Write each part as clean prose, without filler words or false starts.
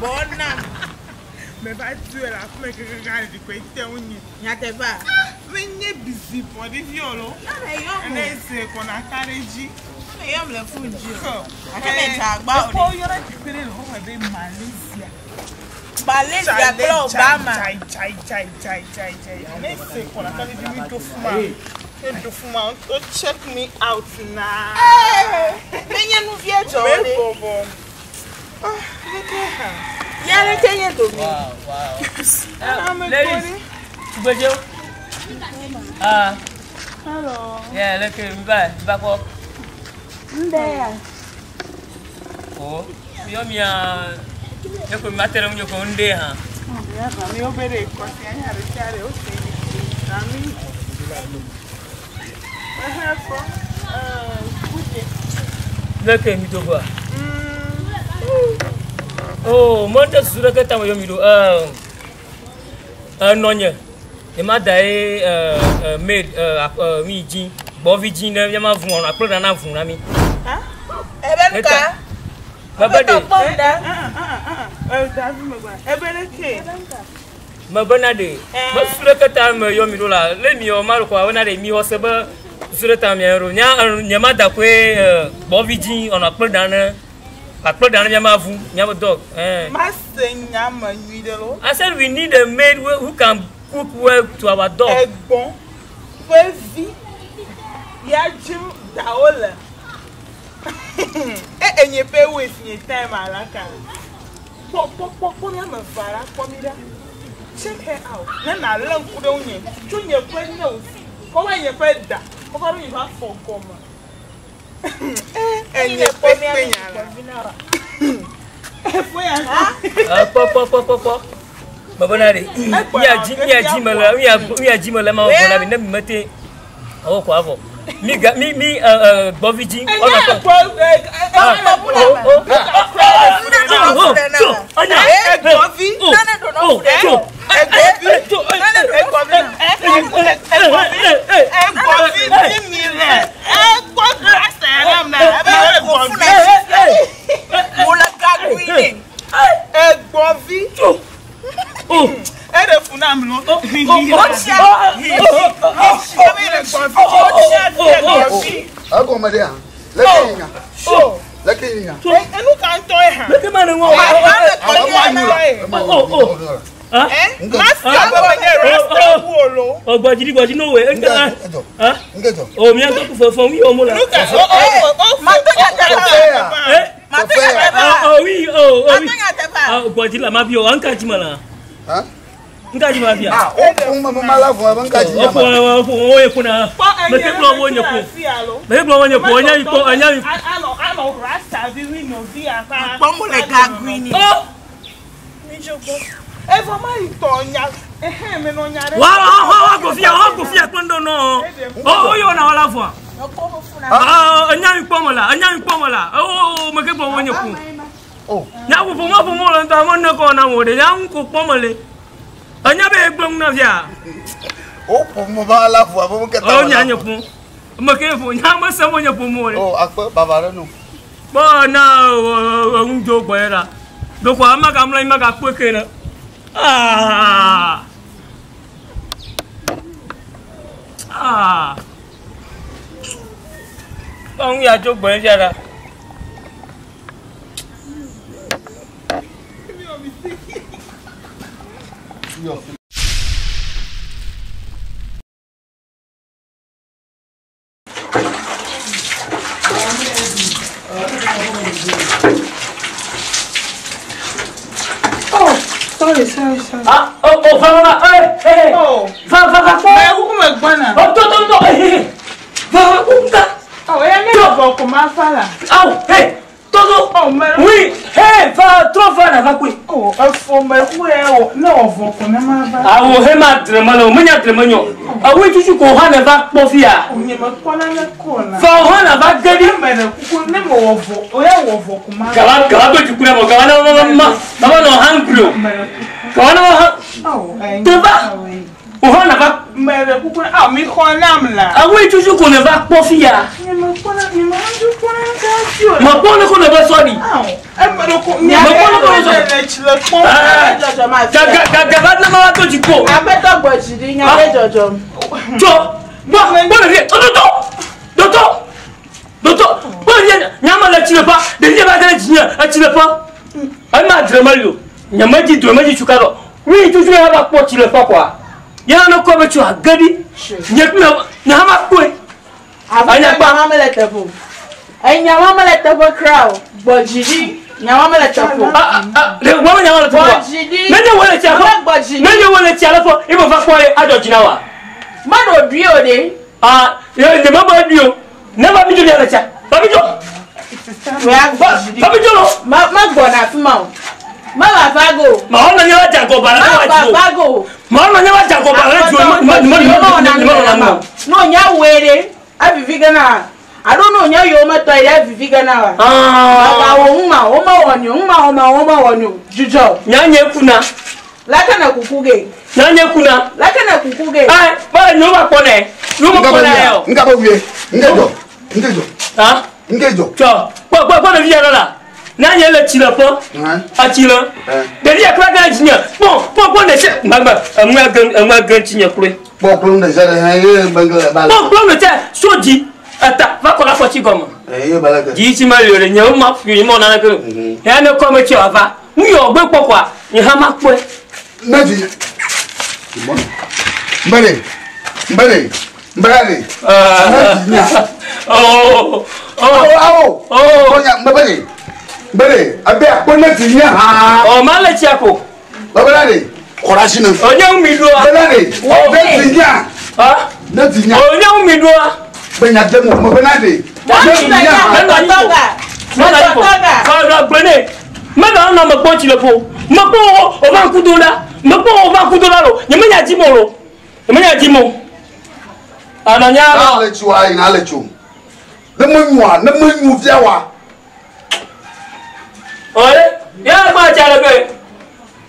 Bɔna. Meva tu le afi me kekeke le ɖikɔ ete ŋu nye. Nyateƒea? Menye busy bɔ ɖevi o lo. Ne yɔm. Ne ese ko na ka ɖe dzi. Ne yɔm le phone dzi o. Gake Gake me dze agba o Ekpɔ yɔrɔ teƒe ɖe le xɔme be Malaysia. Malaysia kple Obama. Chai chai chai chai chai chai. Ne ese ko na ka ɖe dzi mi do fuma. Mi do fuma. O check me out na. Menye nuvie dzɔ Me ɖe. bɔbɔ. Ah, leke hã. Ya leke nye domi. Wow, wow. Ame Ladies, kpɔ ɖe. Tugbedewo. Ah, Hello. yeah, leke mi va, mi va kpɔ. Ŋɖe ya. O, mi yɔ mia, ne ko mi ma te ɖe ŋunye ko ŋɖe hã. Mi wo be ɖe kɔsi anya ɖe sia ɖe o se yi. Ami. Ehe fɔ. Kuje. Leke mi do goa. Oh, mo te susu ɖeke ta me yɔ mi ɖo. Nɔnye, nye ma da ye maid mi dzi, gbɔvi dzi ne mía ma vu ɔnɔ akplɔ ɖa na vu na mi. Ha? Ebe nuka? Mebe ɖe, Kpɔm ɖa. Davi me gba. Ebe ɖe ke. mebe na ɖe, me susu ɖeke ta me yɔ mi ɖo la, le mi yɔ ma ɖo kɔa, na ɖe mi xɔ se be susu ɖe ta mi yɔ ɖo. Nya nye ma da koe gbɔvi dzi ɔnɔ akplɔ ɖa ne, akplɔ ɖa ne mía ma vu, mía be dog. Ma se nya me nyui ɖe lo. I said we need a maid who can cook well to our dog. Egbɔn ƒe vi ya dzim dawo le. E enye ƒe waste nye time alaka. Kpɔ kpɔ kpɔ kpɔ mi ame eve la kpɔ mi ɖa. Check her out. Ne na lé ŋku ɖe ŋunye. Tso nye ƒe nails. Kɔ va nye ƒe da. Kɔ va ɖo nye ƒe afɔ gɔme. E enye ƒe kpe nya la. Efo ya. Kpɔ kpɔ kpɔ kpɔ kpɔ. Mebe na ɖe mia dzi mia dzi me le mia mia dzi me le ma wɔ na mi ne mi mete awɔ kɔ avɔ. Mi ga mi mi gbɔvi dzi. Enye gbɔ O o o tso anya Egbɔvi. o o tso Egbɔvi. tso Egbɔvi. Egbɔvi ti mi le. Egbɔ grasa ya nam na. Ebe egbɔvi. Mo le gagui ne. Egbɔvi. o Eɖe fu nam lo. Ebe egbɔvi. Egbɔvi. Egɔme ɖe hã. Leke yi nya. Leke yi nya. Enu ka ŋutɔ ye hã. leke ma ne ŋɔ Alo ma nyu la. Ema nyu Oh, oh. la. ah Mafia be menye rasta wu o lo. o gbɔdzi gbɔdzi no we Nke ah edzɔ. ah Nke dzɔ. o mia ŋutɔ ku fefem wi wɔm la Nu ka o o o. Mato nyateƒe. eh Mato Fefea. nyateƒe. ah oh oui oh oh oui Mato nyateƒe. ah gbɔdzi la ma bi o nka dzi me la Hã? nka dzi me la fia Ah, o ƒo me ma la vɔ ebe nka dzi o nya ƒo ma. o ƒo o ye ƒo na mete kplɔ wo nye ƒo mete kplɔ wo nye ƒo enya mi kpɔ enya mi Anɔ anɔ rasta vi wi nɔvi afa. Kpɔ mo le gagui ne. oh Evɔ ma yi tɔ nya ehe me nɔ nya ɖe. wa wa wa wa go fia wa go fia kple ŋdɔ nɔ o o yɔ na wala fua ah enya mi kpɔ me la enya mi kpɔ me la o o mete kplɔ wo nye ƒo Oh. nya ƒo ƒo ma ƒo mo le ŋutɔ ame ne kɔ na mo ɖe nya ŋu ko kpɔ me le enya be egblẽ ŋu na fia. O ƒo me ma la vɔ ebe nke ta o ma nya la nye vɔ. ƒo me ke ƒo nya me se mo nye ƒo mo ɖe Oh, akpe baba ɖe nu. kpɔ na ŋudzo gbɔ ye la ɖoko ama ga mlɔ anyi ma ga kpɔe ke ne aa aa kpɔ ŋu ya dzo gbɔ ye fia ɖa Yɔ. Oh, sorry sorry sorry. ah oh oh va va va eh eh Oh. va va va kpɔ Mɛ kuku me gbɔna. oh to to to eh eh va va ko nka Oh, eya ne vɔ ko ma fa la. awo eh to to Oh, mɛ. oui eh va trɔ va na va koe. Oh, efo mɛ kuku ya wɔ ne wɔ vɔ ko ne ma va. awo he ma dreme le o menya dreme nyɔ awo tutu ko hã ne va kpɔ fia Oh, nye me kpɔ nane ko la. va hã na va ge ɖi Ne mɛ ɖe kuku ne me wɔ vɔ o ya wɔ vɔ ko ma va. gaba gaba do dziku na mɔ gaba na ma ma ma ma nɔ hungry o Mɛ ɖe kuku. gaba na ma hã Oh, eh. Te va. o hã na va Mɛ ɖe kuku ah mi xɔ nam la. awo tutu ko ne va kpɔ fia Nye me Mekpɔ ne ko ne be sɔ ɖi. Gaga va na ma va to dziƒo. Aƒetɔ gbɔ dzi ɖi nya ɖe dzɔdzɔm. Tsɔ gbɔ gbɔ ɖevie dɔtɔ dɔtɔ dɔtɔ gbɔ ɖevie nyama le tsi le fa ɖevie va de dzi nye etsi le fa ema dzre meli o nye me dzi dro me dzi tsuka dɔ wi tutu ya va kpɔ tsi le fa kɔa ya ne kɔ be tso age ɖi nye kple nye hã ma kpɔe. Aƒetɔ nya ma mele teƒe o. Enya ma mele teƒe kura o. Gbɔ dzi ɖi nya ma mele teƒe o. Ɖe gbɔ nya ma le teƒe Gbɔ dzi ɖi. Ne nye wo le tsia Ame fɔ gbɔ dzi ɖi. ne nye wo le tsia le fɔ ebe va kpɔ ye adzɔ dzi na wa. Meɖo ɖui o ɖe. Ah, ye nye me be ɖui o. Ne va mi dzo mia le tsia. Va mi dzo. Wòya gbɔ dzi ɖi. Va mi dzo lo. Me megbɔna afi ma o. Meva va go. Ma wɔna nye va dze agɔ ba la Meva wa dzi o. va go. Ma wɔna nye va dze agɔ ba la dzi o. Ma ma ma ma ma ma. Ne wònya wɔe ɖe, evivi ge na wa. Alo ne wònya yometɔ yi ɖe, evivi ge na wa. Ah. Aba wò ŋuma, womewɔ ni o. Ŋuma wɔ ma, womewɔ ni o. Dzudzɔ. Nya nye kuna. Leke ne kuku ge? Nya nye kuna. Leke ne kuku ge? Ai, ba nyo ba kpɔ nɛ. Nyo ba kpɔ nɛ o. Nga be wie. Nge dzɔ. Nge dzɔ. Ah. Nge dzɔ. Tsɔ. Kpɔ kpɔ kpɔ ɖevi ya ɖe la. Nya nye le tsi le ƒe. Atsi le. Ɖevi ya kura gã dzi nye. Kpɔ kpɔ kpɔ ne tse. Gbagba eŋua ge eŋua ge tsi nye kloe. Kpɔ kplɔ ɖe sia ɖe hã ye gbɛngbɛ ba le. Kpɔ kplɔ ne tse so dzi. Eta va kɔ ɖe afɔtsi gɔme. Eye ba le ke. Dzi tsi ma li o ɖe nye wo ma ƒui mɔ naneke o. Ya ne kɔ me tsi wa va. Nu yɔ gbe kpɔ kɔa nye hã ma kpɔe. Ne dzi. Mbele. Mbele. Mbele. Ne dzi nya. Oh. Awo awo. Oh. Kɔnya mbele. Mbele. Abe akpɔ ne dzi nya ha. Ɔ ma le tsia ko. Babala de. Kɔrasi ne. O nye ŋu mi ɖoa. Mbele de. Ne dzi nya. Ah. Ne dzi nya. O nye ŋu mi ɖoa. Benya demu mbele de. Ne dzi nya. Mɛnɔ nɔ mekpɔ tsi le ƒo. Mekpɔ wo o va ŋku do ɖa. Mekpɔ wo va ŋku do ɖa lo. Nye menya dzi mo lo. Nye menya dzi mo. Anɔ nya lɔ. Ale tso ayi na ale tso. Ne me nyua, ne me nyu via wa. Oye, ya gba tsi le ge.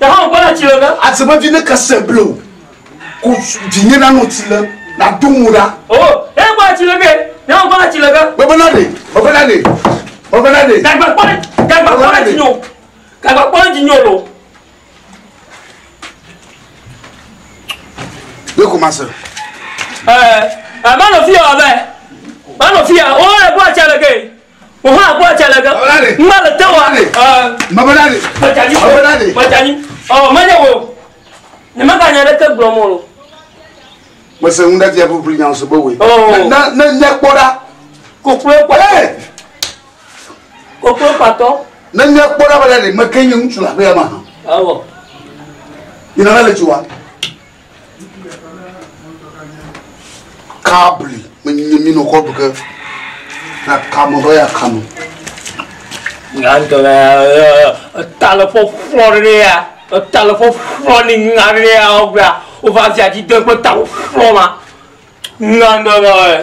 Ya hã gbɔ tsi le ge. Asemevi ne kese blo. Ko dzinye na no tsi le. Na do mu ɖa. O, ya gbɔ tsi le ge. Ya gbɔ tsi le ge. Bebe na de. Bebe na de. Bebe na de. Gagba kpɔ ɖe, gagba kpɔ ɖe dzi nyo. Gagba kpɔ ɖe dzi nyo lo. Ne commence. Ɛɛ, manɔ fi ya wa vɛ. Manɔ fi ya. O le gbɔ tsi le ge. O hã gbɔ tsi le ge. Bebe na de. Ŋma le te wa. Ɛɛ. Bebe na de. Medzanyi. Bebe na de. Medzanyi. Ɔ menye wo. Nye mega nya ɖeke gblɔm o lo. Mese ŋu ɖe fia ƒuƒlu nya se be woe. Oh. Ne ne nye kpɔ ɖa. Koklo kpa. Ee. Koklo kpatɔ. Ne nye kpɔ ɖa be ɖe meke nye ŋutsu le aƒea ma hã. Awɔ. Yina na le tsi wa. Kabli me nye mi no kɔ du ke. Na kame be ya kame. Ŋgãtɔ la ta le ƒe flɔ ɖe ya. Ta le ƒe flɔ ni ŋa ɖe ya wogblɔa. Wova via dzi de kple ta flɔ ma. Ŋgãtɔ la.